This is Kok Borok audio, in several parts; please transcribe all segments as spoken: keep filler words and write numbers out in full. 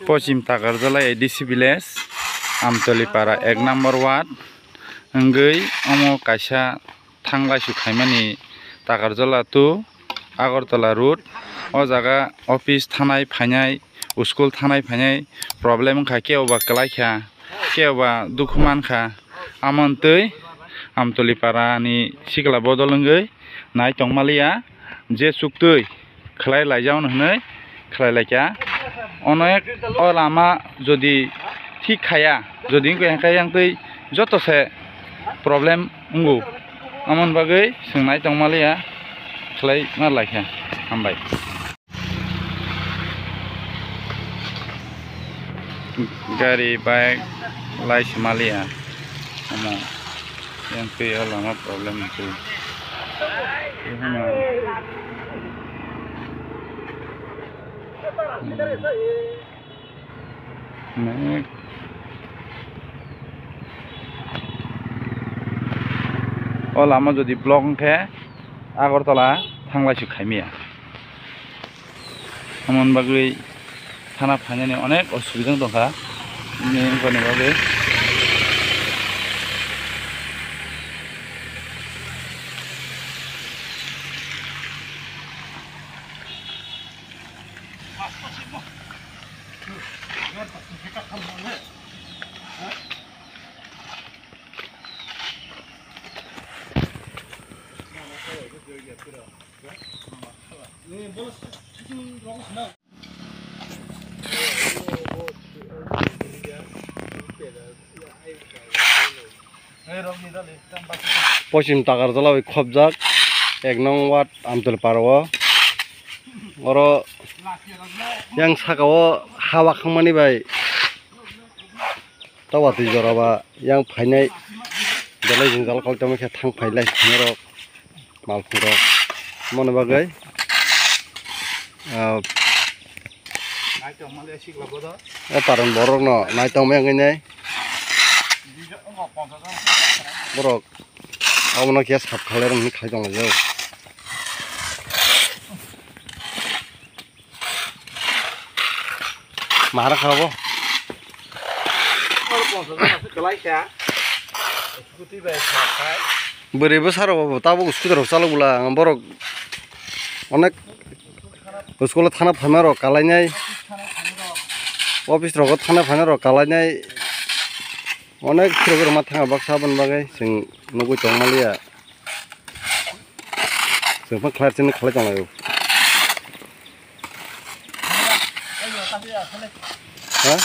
Pochim Takarjala A D C village, Amtoli para ek number ward, wngwi omo kaisa thanglaisu khaimani Takarjala to Agartala road. O jaga office thanai phainai, school thanai phainai problem wngkha, kebo ba kwlai kha, kebo ba dukhu mankha. Amoni twi Amtoli para ni sikla bodol wngwi nai tongmaliya, je chuktwi khlai laijao hwnwi khlai laikha. Onek o lama jodi thik khaya, jodi wngkha yang khe yang twi joto se problem wngo. Amoni bagwi chwng nai tongmaliya, khlai ma laikha. Hambai. Gari, bike lai se maliya. Omo yang twi o lama problem twi. Nek. O lama jodi block wngkhe Agartala thanglaisu khaimaya. Amoni bagwi thana phainani onek osubida wng tongkha. Bini wngkha ni bagwi. Pochim Takarjala bai khobjak ek nong ward Amtoli para o. Oro yang saka o ha wakhangmani bai. Tawatwi jora ba yang phainai belai jwngjal kok tamo khe thang phailai norok malkhung rok moni bagwi, ah, o paran borok no naitong maya wngwi nai borok obono khe sap khalai rok hinwi khai tong lai o. Mahara kha bo. Bwrwi bwsa rok bo tabuk scooty rok chalok bwla, borok onek school o thana phaima rok kalainai, office rogo thana phaima rok kalainai, onek phirogwi rwma thanga baksa aboni bagwi chwng nugwi tongmaliya. Chwng phano khlai chini khlai tonglaio. Ha?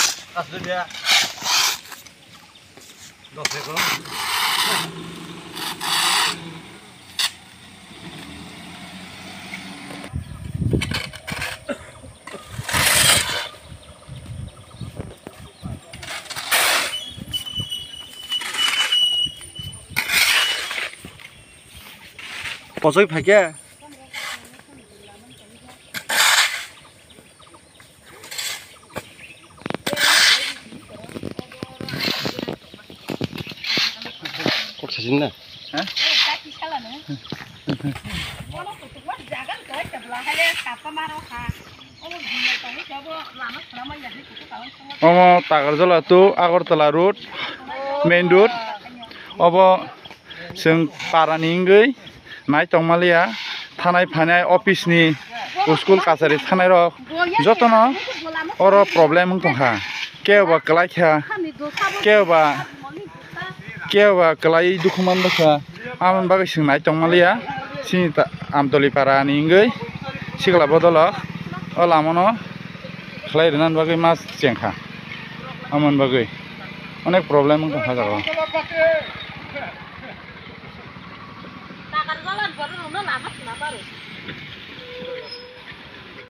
Kochoi phaikhe. Kok sasin na? Ha? Omo Takarjala to Agartala road, main road. Obo chwng parani wngwi nai tongmaliya, thanai phainai office ni, school kachari thanai rok jotono oro problem wng tongkha. Kebo ba kwlai kha, kebo ba, kebo ba kwlai dukhu man bwkha. Aboni bagwi chwng nai tongmaliya, chini ta-, Amtoli para ni wngwi sikla bodolok o lama no khlai rwna bagwi ma chengkha. Aboni bagwi onek problem wng tongkha jaga o.